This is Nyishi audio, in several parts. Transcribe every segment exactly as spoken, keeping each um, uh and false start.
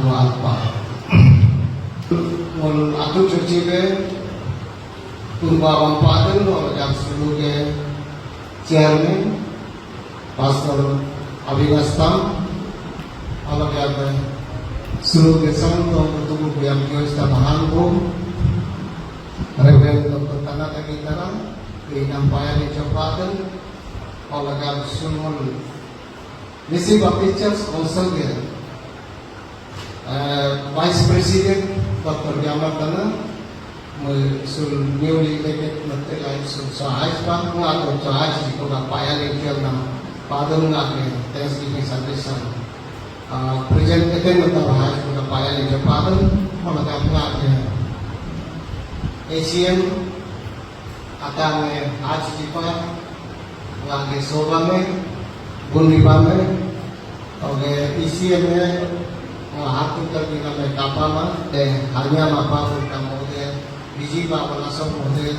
Alpa. Ngul atu cuci ke, tumba wampa dan lo yang sulu ke chairman, Pastor Avinas Tam, kalau dia ke sulu ke sang tong tubuh yang kyo sta bahan bu, Reverend Doktor Tana Tagitara, ke nampaya di coba dan, kalau dia sulu Nyishi Baptist Church Council ke, eh, Vice President Doctor Yamar Tana, mui sul newly elected mate lai sul so hais pa, nga to so hais ji ko ga paya le kiam na, padam nga ke Thanksgiving service sa, ah, present eten mata hais ko ga paya le jo padam, ko ga nga ke A C M, Ata me aji jipa, lagi soba me, gundi pa me, oke isi me, hatu terbi na me kapa ma, de hanya ma pa pun kamu de, biji pa wala sob mo de,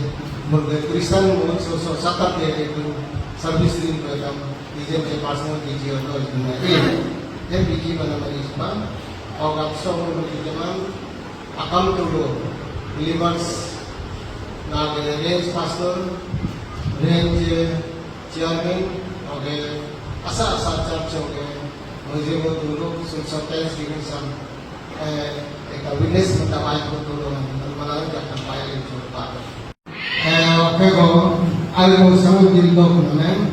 murge Kristen mo so so satat de de pun service din ko kam, biji je personal biji oto itu na, eh, de biji mana ma ispa, oke so mo biji man, Akam Tulu, Believers, na ke Range Pastor, Range Chairman, oke, asa asa church oke, mujhe wo tulu, sul sa Thanksgiving sam, eh, eka witness mata mai ko tulu, mana jakan pai le chur pa. Eh, oke ko, ai ko sangu dil dok nane,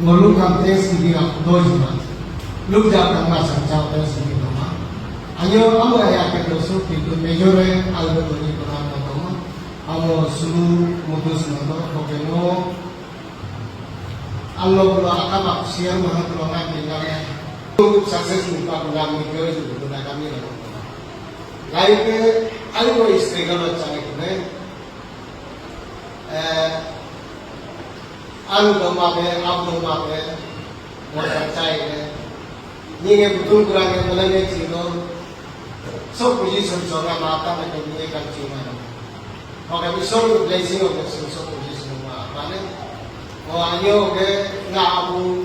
ngolu kam Thanksgiving ap doj ma. Luk ja kam ma sang chao Thanksgiving ma. Anyo amo ya ke dosu pintu major e, algo doni ko na ko ma. Amo sulu mutus na do, oke no. Allo ko akam ap siang ma ko na pinga. Success ni pa ko na mi ko ju ko na kami na. Life e, ai ko struggle chale ko ne. Eh, anu doma be, ab doma be, mo percaya be. Ninge butung kurang ke malam ne chino. So position so na mata na ke ninge kan chima. Maka Isor blessing of the so position ma apa ne. O anyo ke na abu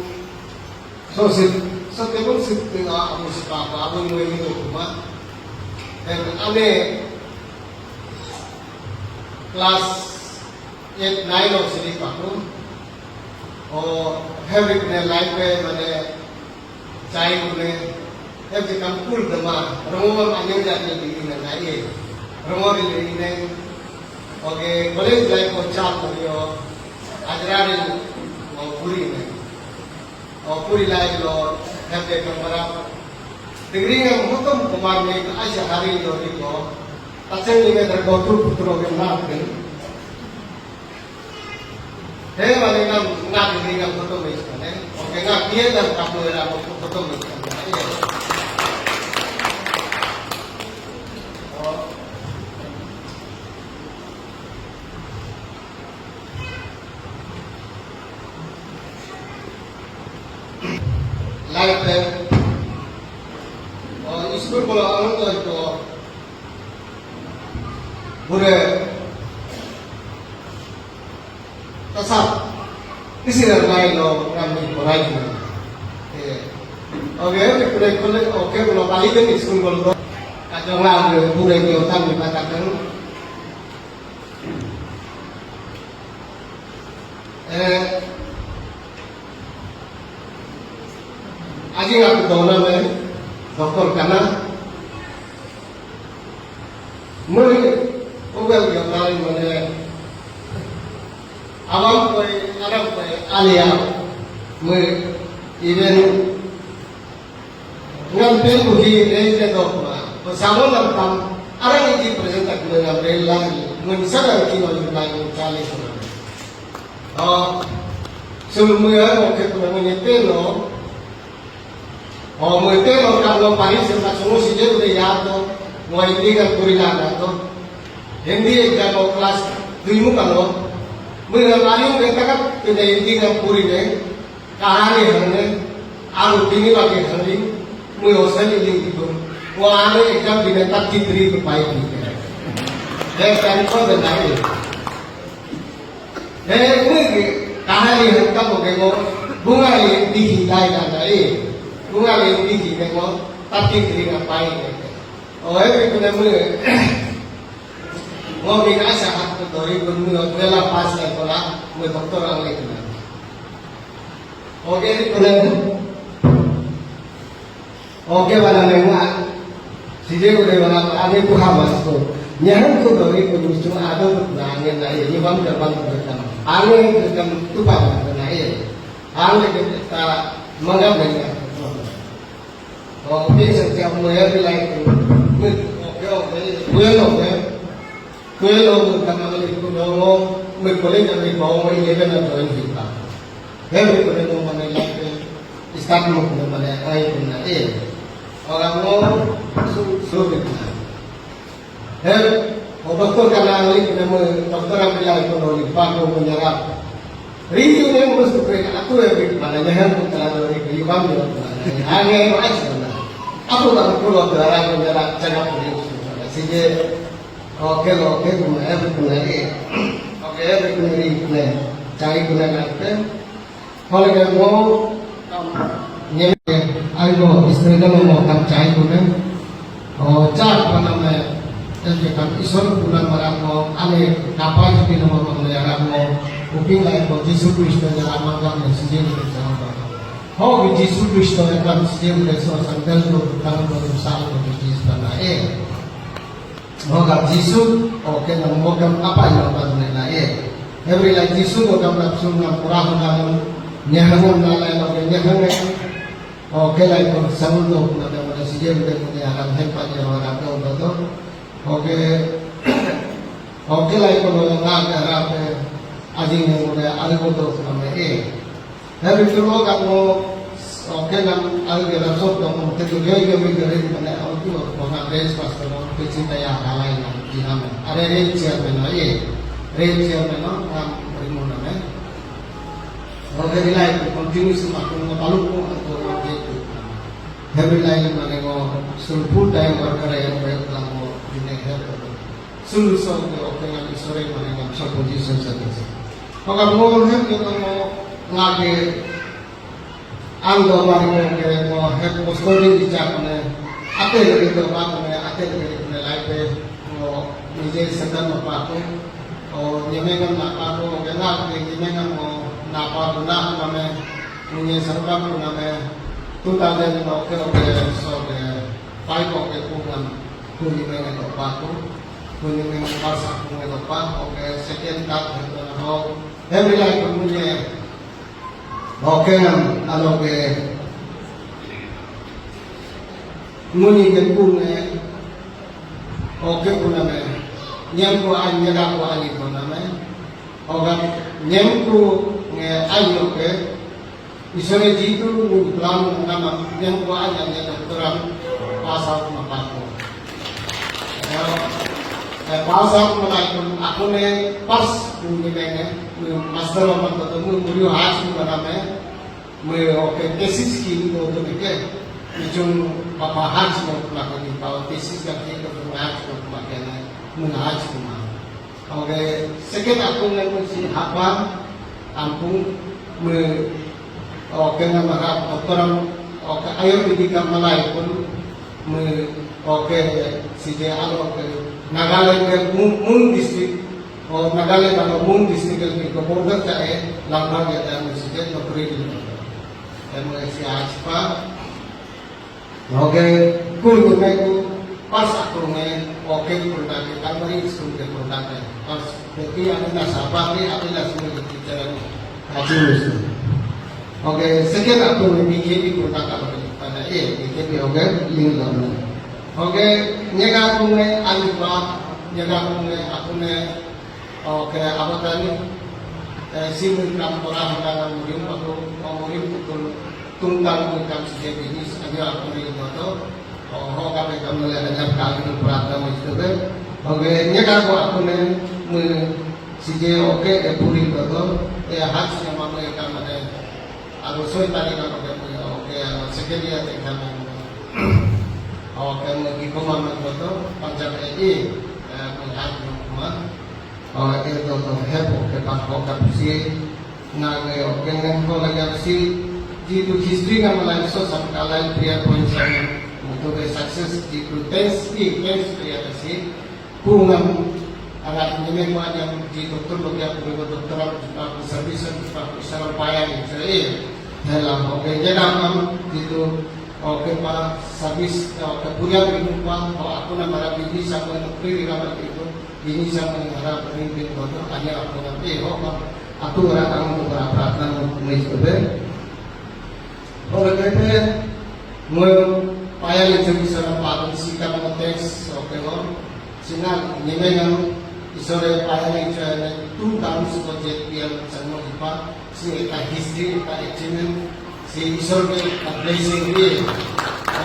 So sit, so table sit ke a abu si papa abu ngai ni do kuma. Then ane class eight nine of sini paku. O habit ne life pe mane chai ne habit kam cool dema. Rongo ane jadi di ne nai. Rongo di ne. Okay, college life ko chal ko yo. Ajra ni mo puri ne. O puri lai lo herde kambara. Degree ngam hukum kumar me ka aisha hari lo riko. Tachang ni me dar ko tu putro ke na ke. He mane ngam na degree ngam hukum me iskane. Oke, ngam B A dar kapu era mo hukum me iskane. Life eh, oh, school ko alam to ko bure tasap isi rai lo kami korai na. Eh, oke, oke, oke, oke, kalau balik ke school ko lo kacau nggak bure ke otak kita kan. Eh, aji aku dona me doktor kana. Mui ubel yo nari mane. Awam koi, aram koi, alia. Mui even Ngam pen buhi rei le dok ma. Ko samo nam tam arang iji present tak me ngam rei lai. Ngun sa ngam ki no yu lai ngun chale so. Oh, sulu mu ya mo ke kuna ngun ye pen no. Oh, mu ye pen no ka no pari se ta sumu si je ude ya to. Mo Hindi ngam puri la na to. Hindi exam mo class three mu ka no. Mu ngam ayu ke takat ke Hindi ngam puri ne. Kahani hangne, aru bini bagi hangne, mui osan ini gitu. Wah, ane exam bina thirty three ke pai di. Dia kan kau dengar ni. Eh, mui kahani hangka mo kemo, bunga ye di hindai na na eh. Bunga ye di hindai mo, thirty three na pai ni. Oe, kuna mu. Ngo mi asa hak tu tori kun mu, kuela pass lai kola, mu doctor ang lai kuna. Oke, kuna. Oke, bana menga. Sije ude bana ane ku hamas ko. Nyahan ko tori kun musu ado na angin na ye, ni bam terbang ko kam. Angin ko kam tu bam na ye. Angin ko ta mangam na ye. Oh, oke, sejak mulai di lain tu. Oke, oke. Kuelo, oke. Kuelo, mu kam angin ko no, mu kole kam ko mo ye bana join kita. Heri ko no mana lain. Start mo ko mana ai ko na ye. Orang mo su su kita. Her, o doctor kana angli kena me, doctor ambil lai kono ni, pako menyerap. Rindu ni mus tu kena, aku yang beri mana, nyahan pun telah beri, beri bam ni. Hanya yang ais mana. Aku tak perlu doa menyerap, cakap beri. Sini, oke lo, oke, guna, eh, guna, eh. Oke, eh, guna, eh, guna. Cari guna, eh. Hole ke ngo, um, nyem, aigo, istri dama mo kam chai kune. O, chak paname, elke kam isor puna mara mo, ane kapa jiti nama mo yara mo, uping lai ko Jisu Kristo yara mangkam ne sijil ke chang ba. Ho ke Jisu Kristo ekam sijil ke so sandal ko tang ko sal ko Jisu pana e. Mokam Jisu, oke, nam mokam apa yang apa tu na eh. Every lai Jisu mokam nafsu nam pura huna nam nyahangam na lai oke nyahang eh. Oke lai kon sangun do na da mana sije mede mede aram hepa je aram do do do. Oke. Oke lai kon lo na aram eh. Ajing ne mede algo do na eh. Hari tu lo kamu, oke, nam, alge rasok dong, te tu gel gel gel gel mana, oke, mana race pas dong, te cinta ya halai nam, di nam. Ada race chairman lah, ye. Race chairman lah, nam rimu nam, eh. Oke, di lain tu continue sama aku, nggak palu pun aku orang itu. Hari lain mana ngo, full time worker yang baik lah ngo, ini help. Sulu so ke oke ngam isore mane ngam so position sa ke. Maka mo hem ke mo ngake ang do mari mo ke mo hem mo story di chak ne. Ate lagi do ba ne, ate lagi ne lai pe mo nije sekan mo pa ko. O nyemengam na pa ko, ke ngake nyemengam mo na pa ko na ko me. Nije serba ko na me. Two thousand mo ke oke so ke. Pai ko ke ko ngam ko nyemengam do pa ko. Kuni meng pas aku ngelopa, oke, second card itu na ho. Every line pun punya. Oke, nam, alo ke. Muni ke kune. Oke, kuna me. Nyem ku an, nyera ku an itu na me. Oke, nyem ku nge ayo ke. Isore jitu ngun plan nama yang ko aja ne doctoran pass out ma pass out. Ya, eh, pass out ma lai kun aku ne pas ngun ne ne master ma to to ngun muri haj ku mana me me oke thesis ki ni to to ne ke ni jung papa haj ma ma ko ni pa thesis ka ki to haj ma ma ke ne mun haj ku ma. Oke, second aku ngan si hapa ampung me, oke, nama rap doktoram, oke, ayurvedika malai pun me, oke, si je alo ke Nagaland ke Mun, Mun district, o Nagaland kalau Mun district ke ke border cha e langbar ya dan si je nokri di. Em si hajpa. Oke, kul ngai ku pas aku ngai, oke, produk ke, primary school ke produk ke. Pas, jadi ada na sabah ni, ada na semua di jalan. Haji musuh. Oke, second aku ngai B K P produk apa ni? Pada, eh, B K P, oke, link dalam. Oke, nyega aku ngai, alif ba, nyega aku ngai, aku ngai, Oke, apa tadi? Eh, si mengkam orang dalam murim aku, mau murim pukul tunggal mengkam sejak ini, hanya aku rindu tu. Oh, ho kami kamu le hanya kali tu perata mesti tu. Oke, nya aku aku ne me sije oke, eh, puri tu tu. Eh, haj nya mama ikan mana? Aku soi tadi kamu kamu oke, aku sekali ya kamu. Oke, me kiko mama tu tu, panjang eh, eh, me haj mama. Oh, eh, to, to, hep, oke, pak, oke, si, na, eh, oke, ngan ko lagi si, di tu history nga malai so sam kalai prayer point sam, mo Tobe success di ku thanks, i thanks to ya kasi. Ku ngam anak nyemeng wa nyam di doktor lo ya ku doctor am jipa ku service am jipa ku salam paya ni so e. Hela oke jeda ngam di tu oke pa service oke puria di ku pa aku na mara bini sama nukri di kamar itu bini sama ni mara pemimpin doktor anya aku ngam e ho ngam aku ngara ang tu para pratna mui sobe. Ora kete, mo paya le chori sara patung sika mo thanks, oke mo. Sina nyemeng am isore paya le chori tu tam su ko jet pian changmo ipa, si eta history, eta achievement, si isor ke eta blessing ye.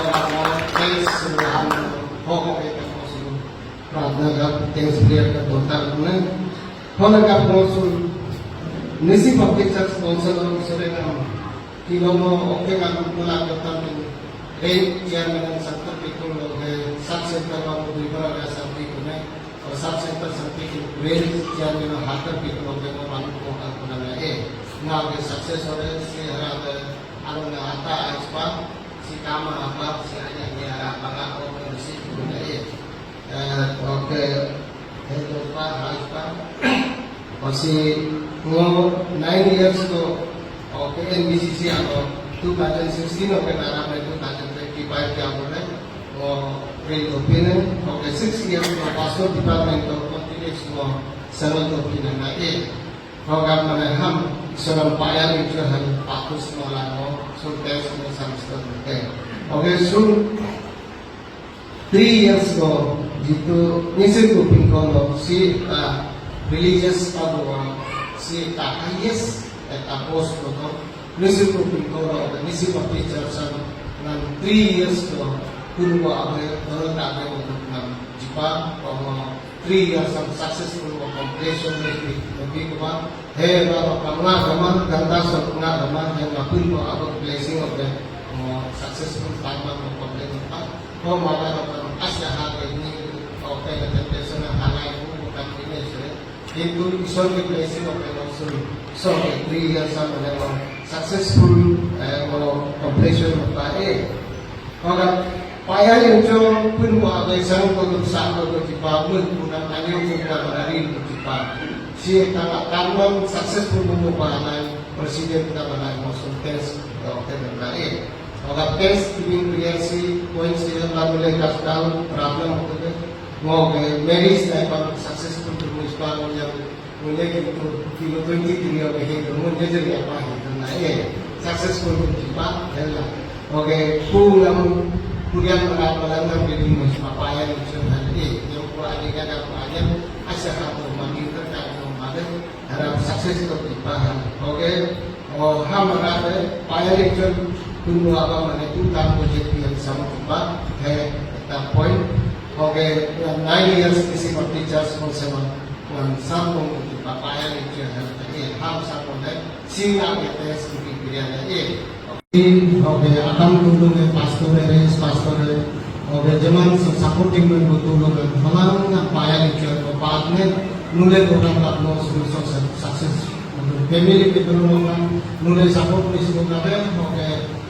Ora mo thanks, su ham ho ko eta mo su. Pratna ka thanks prayer ka bonta na. Hona ka mo su Nyishi Baptist Church Council of Israel Kilomo oke ngam mula kota tu range chairman and center people lo ke sub center ba mo dui bara ya sampi kune, aur sub center sampi ke range chairman and hunter people lo ke mo malu ko ka kuna na e. Nga ke success ore si hara ke anu na ata aispa si kama apa si anya ni hara banga ko ke si kuna e. Eh, oke. Hello pa, hi pa. Osi ngo nine years ko, oke, N B C C ako two thousand sixteen oke nara pe two thousand twenty-five ke ako ne ngo rin ko pine, oke, six years ko pastor department ko continuous ngo serve ko pine na e. Program mana ham seorang payah itu ham pakus ngo lamo, so thanks ngo samston. Oke, so three years ago, jitu nyishi ku pingkong lo si ta religious abu si ta highest at a post lo to nyishi ku pingkong lo nyishi Baptist Church ngan three years ago kunu abe dol ta abe untuk ngan jipa ko three years am successful mo completion ni lebih kuma he ba ba kam nga gama ganta so nga gama he ngapun mo abang blessing of the mo successful time mo complete pa ho ma ba ba kam asya ha ke ni o ke na temptation na halai bu kam ini se kintu isor ke blessing of the so so ke three years am mo successful eh, mo completion pa eh Maka paya yang cong pun ko abai sang ko tu sa ko tu tipa mun pun ang anyo ko ka lari ko tipa. Si tanga kanmang successful mo pa nai president ka ba nai mo sun test ko ke ba nai. Maka test giving prayer si point si la mulai kasdal problem ko ke mo ke marriage nai pa successful tu mo ispa mo yang Mulai gitu, kilo twenty three oke itu, mun jajar ya apa gitu, nah eh, successful pun tiba, hela. Oke, pulang, pulang merap melanggar jadi mas papaya itu hal eh, yang ku aja kan aku aja, asal aku makin terkait mau makan, harap sukses itu tiba, oke. Oh, ham rabe, paya lecture, tunggu apa mana itu, tak boleh yang sama tempat, eh, tak point. Okay, nine years isi teachers pun sama, wan sambung itu papaya lecture, eh, ham sambung deh, sila ke tes itu pilihan eh. Okay, akan tunggu ke pastor eh, pastor eh. Okay, zaman supporting men betul kan, malang na paya lecture, part ne, nule program tak mau success. Family ke belum kan, nule support ni semua kabe, oke,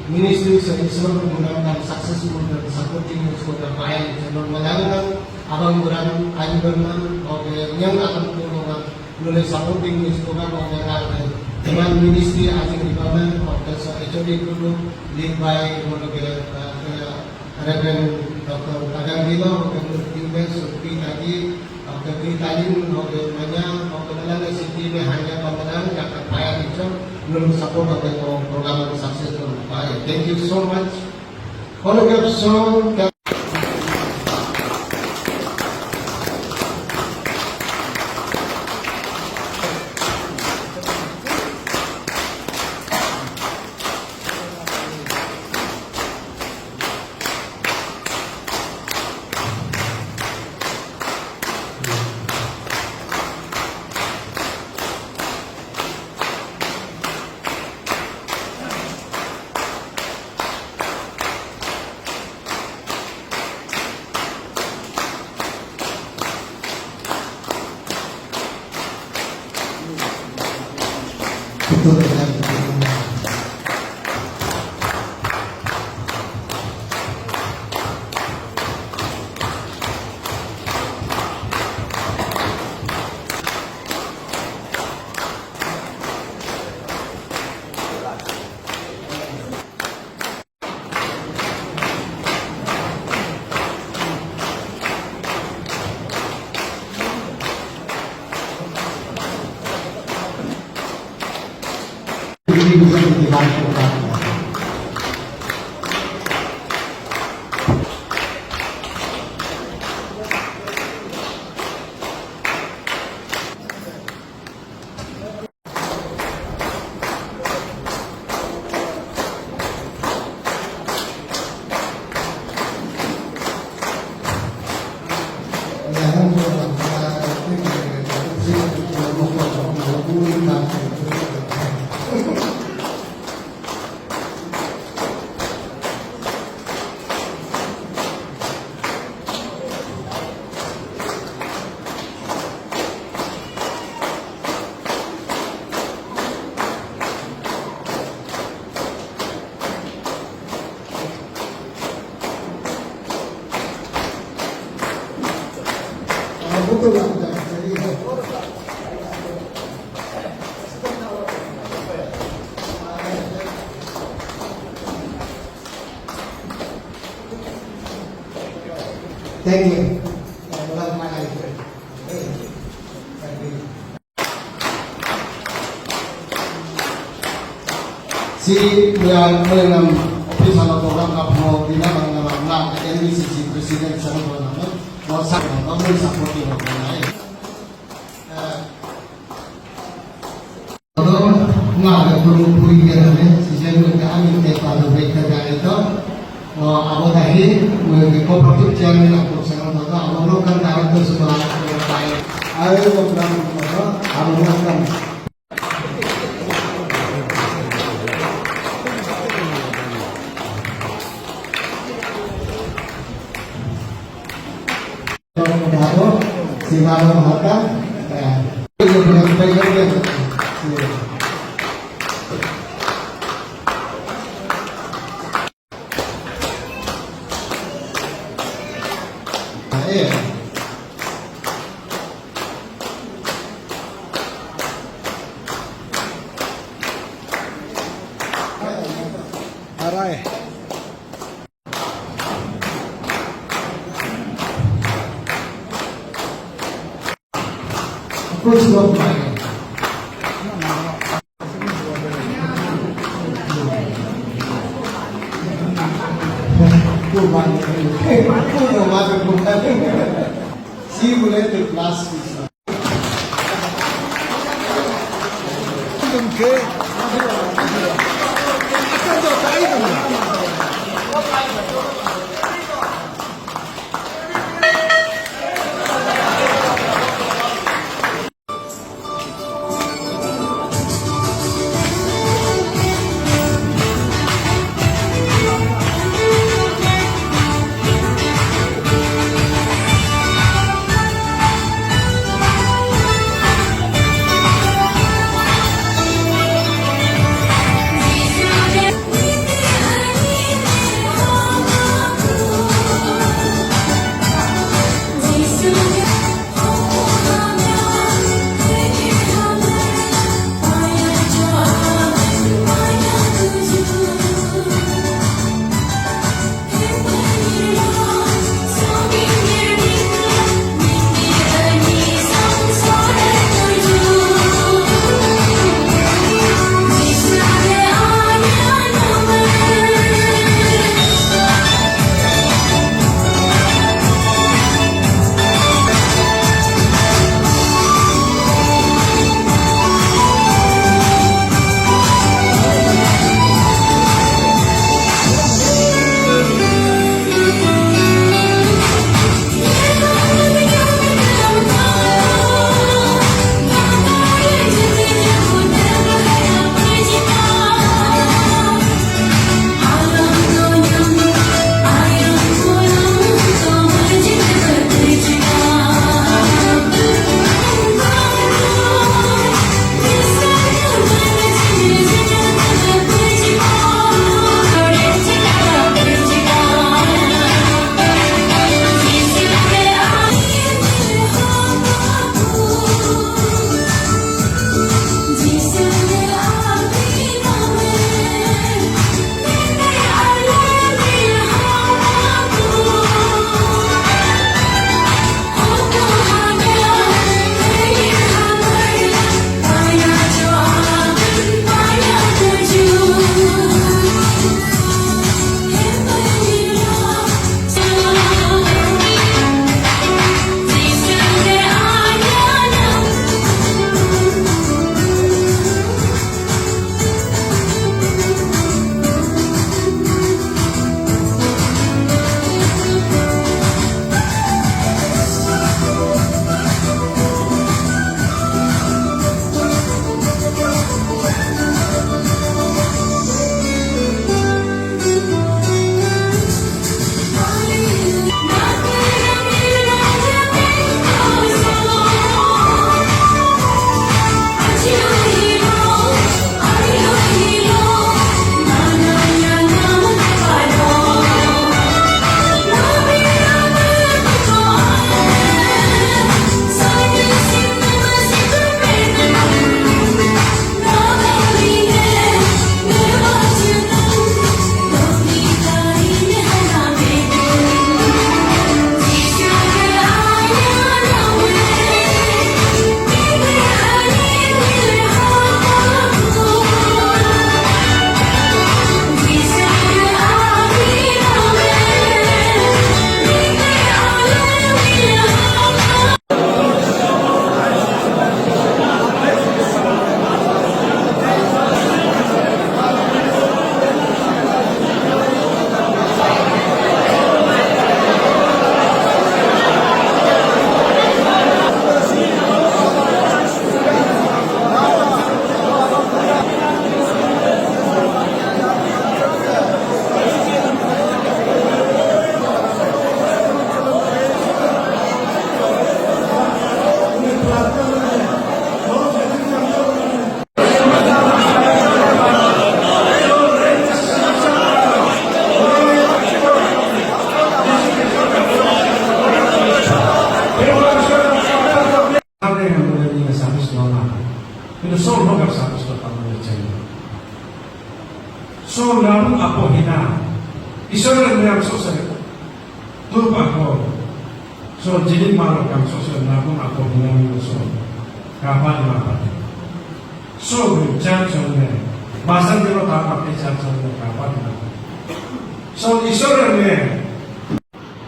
ministry se Islam menggunakan successful dan supporting ni semua kabe, jangan melanggar abang orang ayu berman, oke, yang akan tolongan, nule supporting ni semua kabe, oke, dengan ministry ayu di mana, oke, so H O D dulu, lead by, oke, Reverend Doctor Tagang Dilo, Reverend Gilbert, Supi Tagi, Doctor Gri Talin, Reverend Manya, Doctor Malang S C T, Hanya Pamalang, Doctor Paya Richard, Nurul support of the program success to Paya. Thank you so much. Photograph show. Thank you. Si, ya, ya, office ano program ka pho, bina bang na bang na, N B C C president sa ko na, no sa ko, no supporting ko na. Although, nga ada guru puri dia ni, season ni kami kita pada break kerja itu. Oh, abo tahi, mungkin cooperative chairman aku sangat tahu, abo lo kan tahu tu semua. Ayo, program apa? Abo lo kan. Arai. First of my See you later, class. Program satu sudah tamu yang cengeng. So namun apa hina? Isor yang so saya tu apa? So jadi malu kam so saya namun apa hina so kapan apa? So chance on me. Masa dia lo tak pakai chance on me kapan apa? So Isor yang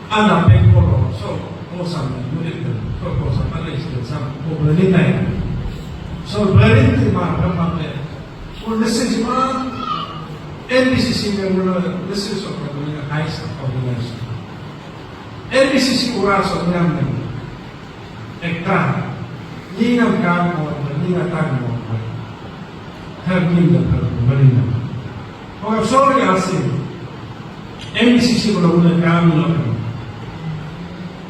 Ana pengkolo, so, kosam, murid, so, kosam, alai, so, sam, ko Berlin nai. So, Berlin ti ma, berapa te? Ko lesi ma, N B C C me mula lesi so, ko mula high sa, ko mula so. N B C C ura so, nyam ne. Ekta, ni ngam kam mo, ni ngam tang mo. Her ni da, her ni da. Oga sorry asi. N B C C ko lo mula kam lo.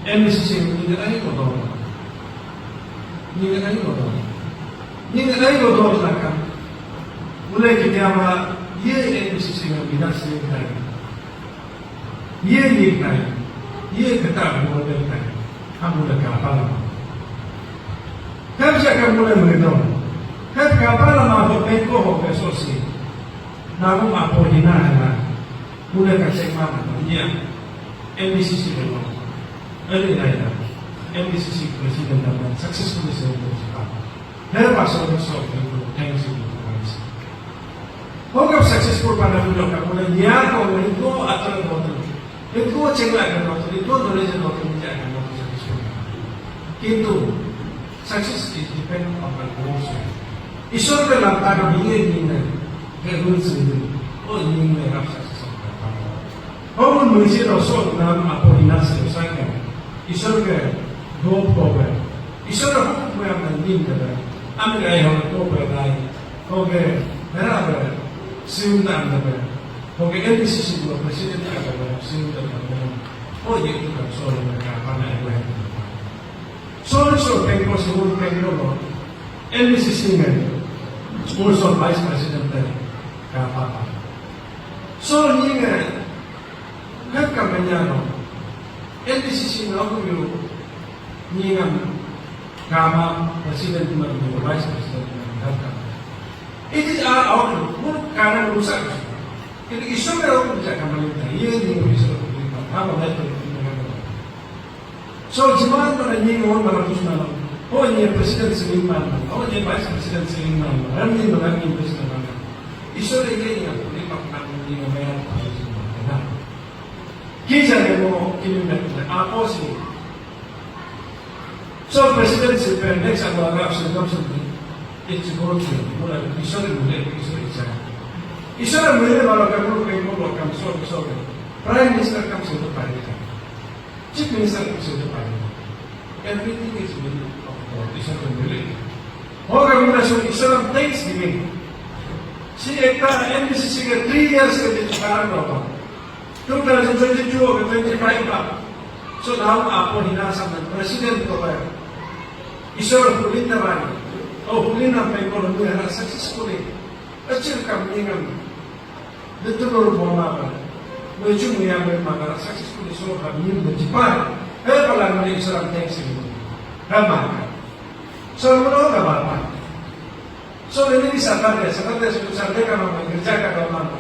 N B C C ni ngam ai ko do. Ni ngam ai ko do. Ni ngam ai ko do sa kam. Mula kita ma ye N B C C ngam bina si kai. Ye ni kai, ye kata model kai, amu da kapala. Kam sa kam mula mula no. Kam kapala ma ho pengko ho ke so si. Namu apo hina hana. Mula ka sek ma na dia. N B C C lo. Ele lai da. N B C C president da successfully se ko si pa. Her pasal so ko thanks to Christ. Program successful pada budak kamu dan dia kau itu aturan hotel. Itu cengla kan hotel, itu knowledge hotel, dia kan hotel successful. Kintu success is depend on the goals. Isor ke lam tak biye ni na ke rules ni. Oh, ni me rap success. Hong mun si ro so nam apo ina se sa ke. Isor ke do ko be. Isor ke hukum yang nangin ke be. Am ke ai hong ko be dai. Oke, mera be, sium dan be, oke, N B C C dua president ada be, sium dan be, oh, ye itu kan soal mereka mana yang lain. Soal soal pengko, soal pengko lo, N B C C ngan, school soal vice president teh, kapa. Soal ni ngan, kan kampanye lo, N B C C ngan aku yo, Ni ngam kama president man ni vice president man ni harta. It is our outlook. Mur kana rusak. Itu isu me orang bisa kama ni ta. Ye ni bisa ko ni ta. Apa baik ko ni ta. So jiman mana ni orang mana terus mana. Oh ni president sering mana. Oh ni vice president sering mana. Ram ni mana ni president mana. Isu le ye ni apa ni pak nak ni mana. Kisah ni mo kini nak apa sih. So president si pe next ago aga absent kam sini. It's going to mula Isor mule Isor icha. Isor mule bala kam mulu kam mulu kam so so. Prime Minister kam sini pari. Chief Minister kam sini pari. Everything is will of God. Isor mule. Hoga mula so Isor Thanksgiving. Si ekta N B C C ke three years ke je chukar lo. Two thousand twenty-two ke twenty-five ba. So now apo hina sa president ko ba. Isor hulin na ba. Oh hulin na pe ko lu na successfully. Achil kam ni ngam. Betul lo bo ma ba. Mo chu mo ya mo ma ba successfully so ha ni mo ji ba. He pala ni Isor thanks ni. Ha ma. So mo lo ka ba ma. So ini Saturday, Saturday, Saturday ka ma ba. Gerja ka ba ma.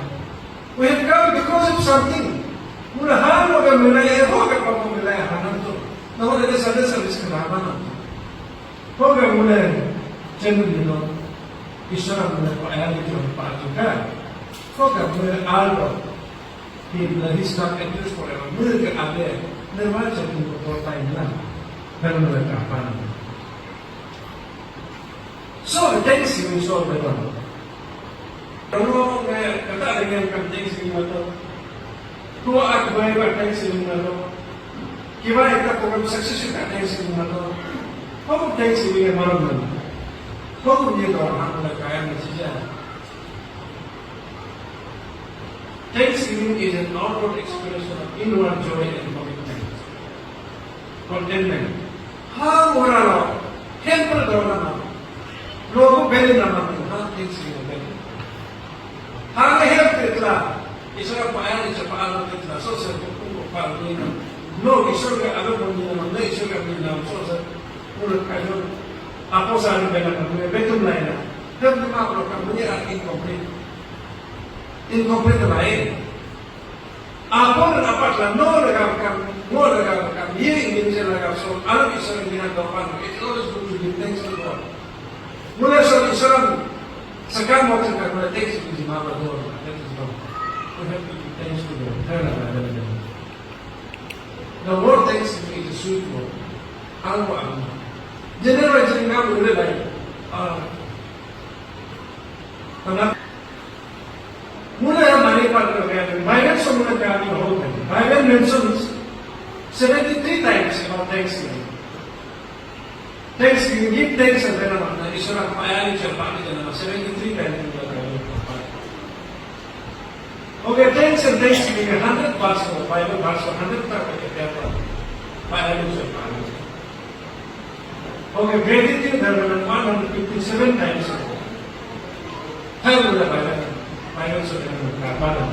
We have come because of something. Mula hano ga mila e ho ga pa mila e hanan to. Na ho de Sunday service ka hanan to. Ho ga mula chenu dino. Isara mula pa ayali to pa to ka. Ho ga mula albo. He mula he start at this forever. Mula ga ade. Nirvana chenu ko time na. Pero mula ka pa na. So, thanks you so much. Ano, eh, kata dengan kan thanks you mato. Tua ak bai ba thanks you mato. Kiwa eta program success ka thanks you mato. Kamu thanks you ya malam mana? Kamu dia kau hak nak kaya masih. Thanksgiving is an outward expression of inward joy and commitment. Contentment. Ha mura lo, helper dona ma. Logo beli nama ha thanksgiving beli. Ha ke help itla, isara paya ni chapa ala itla, so se ko ko pa ni. No isara ke aga ko ni nama, no isara ke ni nama, so se. Pura kayo, apo sa ni bela na, betum laina. Dem lima bro kam muni ar incomplete. Incomplete lain. Apa dan apa telah no lagam kam, no lagam kam, ye ingin je lagam so, alam Islam bina dopan. It's always good to give thanks to God. Mula so Islam sekarang mau sekarang mula thanks to the Mother God. That is God. We have to give thanks to God. The word thanksgiving is a sweet word. Alwa. General jengam ulai. Ah. Tangan. Mula yang mari pada Bible, Bible semua kami tahu kan. Bible mentions seventy-three times about thanksgiving. Thanksgiving, give thanks and then nama Iswar payani chapani dan nama seventy-three times juga kami. Okay, thanks and thanksgiving, hundred verse of Bible, verse hundred tak kita apa? Payani chapani. Okay, gratitude, there were one hundred fifty-seven times. Hai mula Bible, Bible so dengan kapan?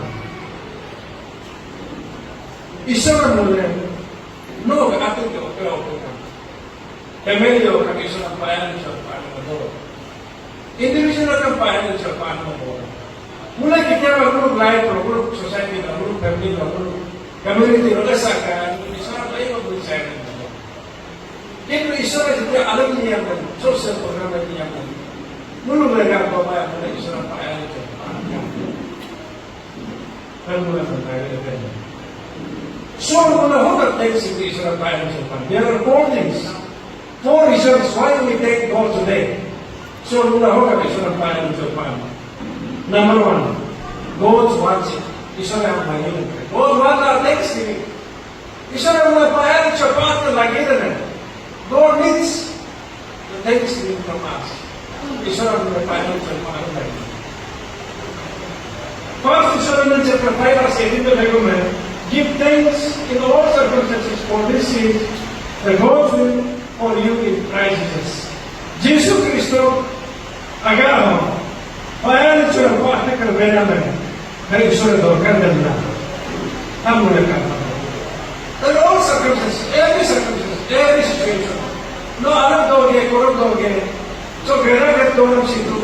Iswar mula, no, aku tu, aku, aku. Family o kami Iswar payani chapani. Individual kam payani chapani. Mula kita group life, group society, group family, group community, wala saka, Iswar life o Iswar. Kintu Iswar jete alam niyam, social program niyam. Mulu mereka bawa yang mana Iswar payani chapani. Kan mula mereka. So mula hoga thanks to Iswar payani chapani. There are four things, four reasons why we thank God today. So mula hoga Iswar payani chapani. Number one, God's wants it. Iswar yang lain. God wants our thanksgiving. Iswar mula payani chapani lagi dene. God needs the thanksgiving from us. Iswar mula payani chapani lagi. First Thessalonians chapter five verse eighteen to twenty-one, give thanks in all circumstances, for this is the God's will for you in Christ Jesus. Jisu Kristo aga ho payani chapani lagi dene. Hai Iswar dorkar dan na. Ham mula kan. In all circumstances, every circumstance, every situation. No anak doge, korok doge. So gera ke doram situ.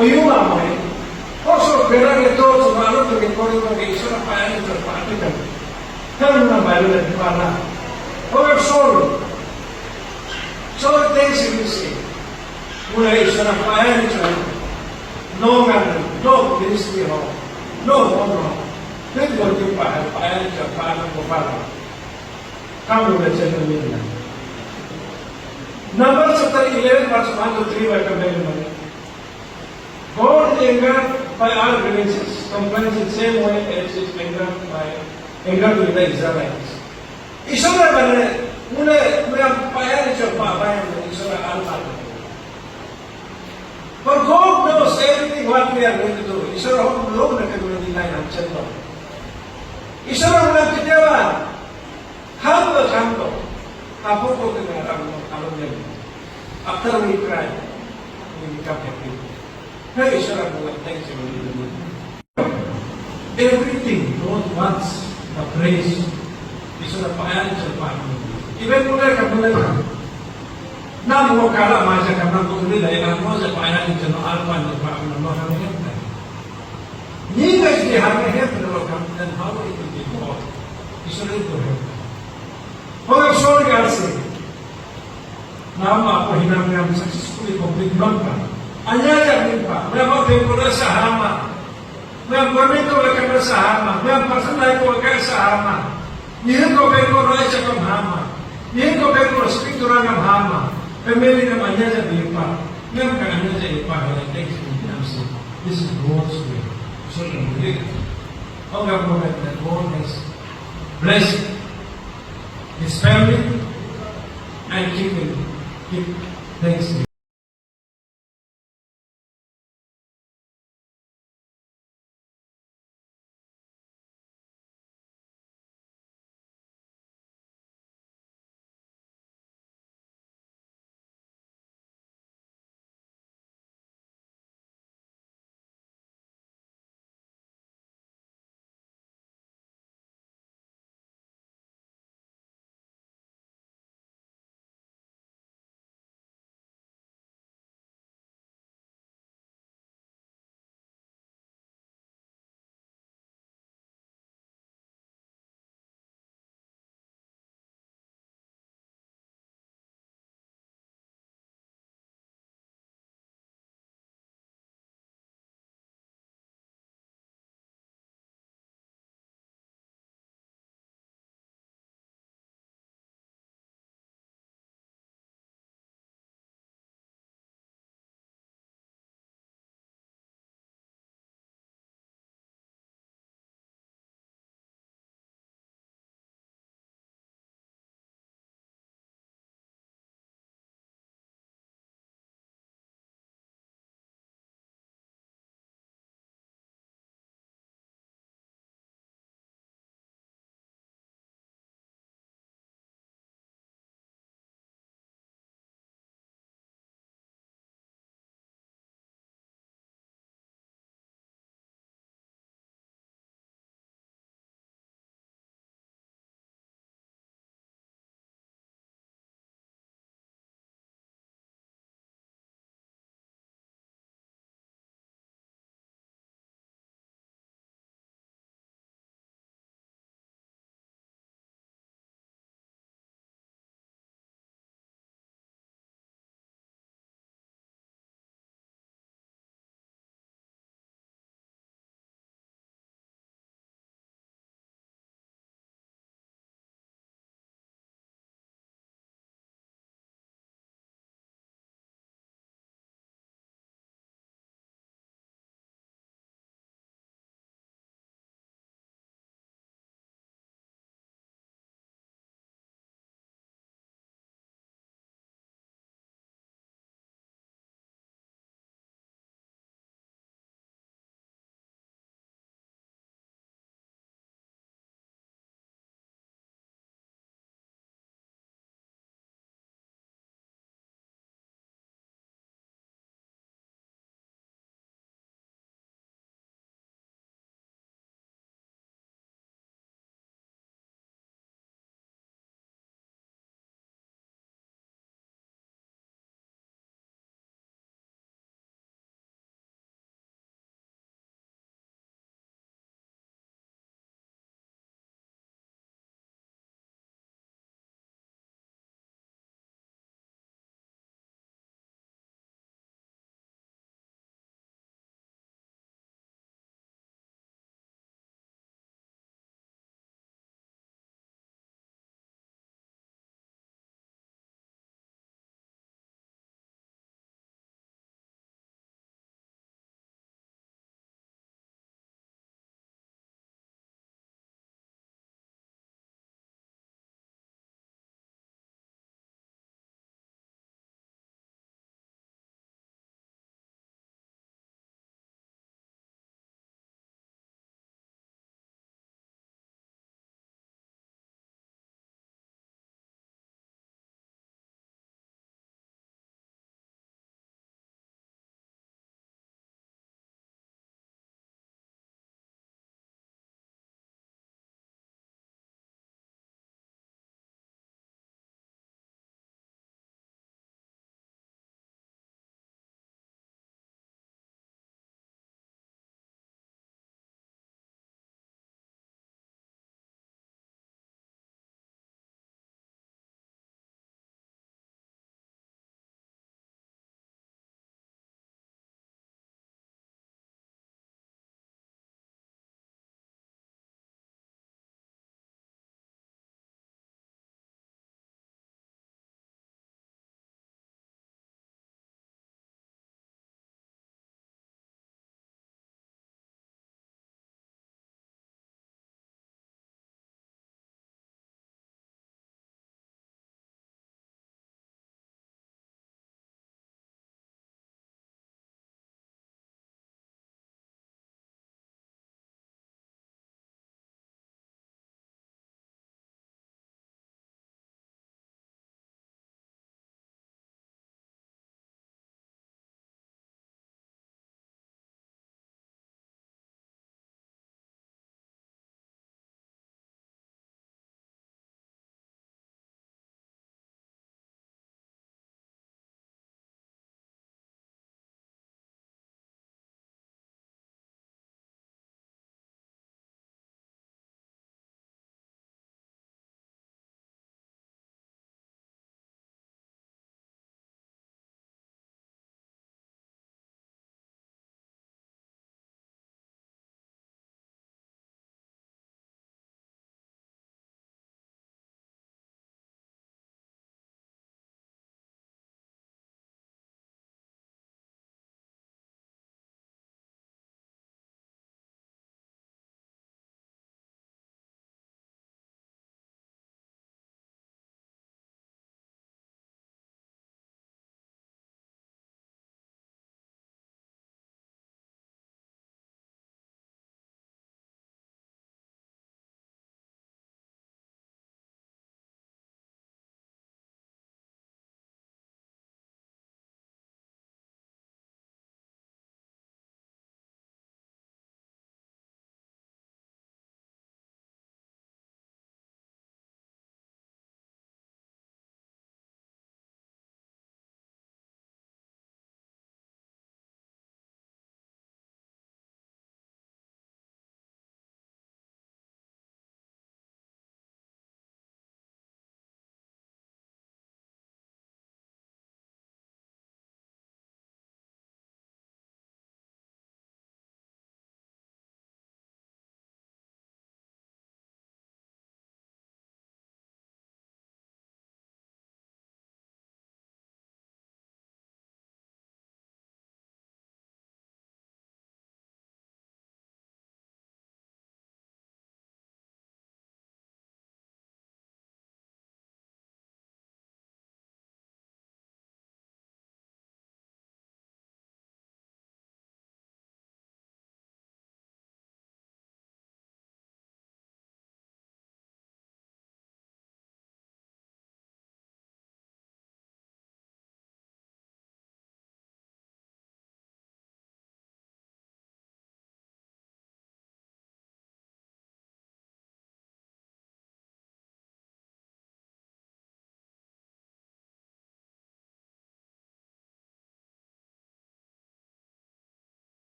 Oyu amai. Also gera ke do so anak doge, korok doge. Iswar payani chapani kan. Kan mula bayu dan pala. Oke, soul. Soul things you will see. Mula Iswar payani chapani. No kan, no ministry ho, no home ho. Then go to payani chapani ko pala. Kamu udah channel ni na. Numbers chapter eleven verse one to three by compare. God is angered by our grievances, complains in same way as is angered by, angered with the Israelites. Iswar bane, mula, mula payani chapani, Iswar alma. But God knows everything what we are going to do. Iswar hom log na kami di nai ham chen lo. Iswar mula kitawa. Humble, humble. Apo ko kena ram lo, ram lo. After we cry, we become happy. Hey, Iswar mula thanks you. Everything God wants the praise. Iswar payani chapani. Even mula ka mula ka. Nam mo kala maja ka nam ko uli lai nam mo ja payani chapani alpa ni pa nam mo ham hem. Ni guys di ham hem lo kam then how it will be God. Iswar itu hem. Hoga sorry ka se. Nama apa hinam yang successfully complete bangka. Anya ja nimpa. Nama pengkora sahama. Mem permit ko ka sahama, mem personal ko ka sahama. Ni ko pe ko rai sa kam hama. Ni ko pe ko speak to rangam hama. Family nam anya ja bipa. Mem ka anya ja ipa ha thanks to Him. This is God's way. So you read it. How God has blessed his family and keep him, keep thanks to Him.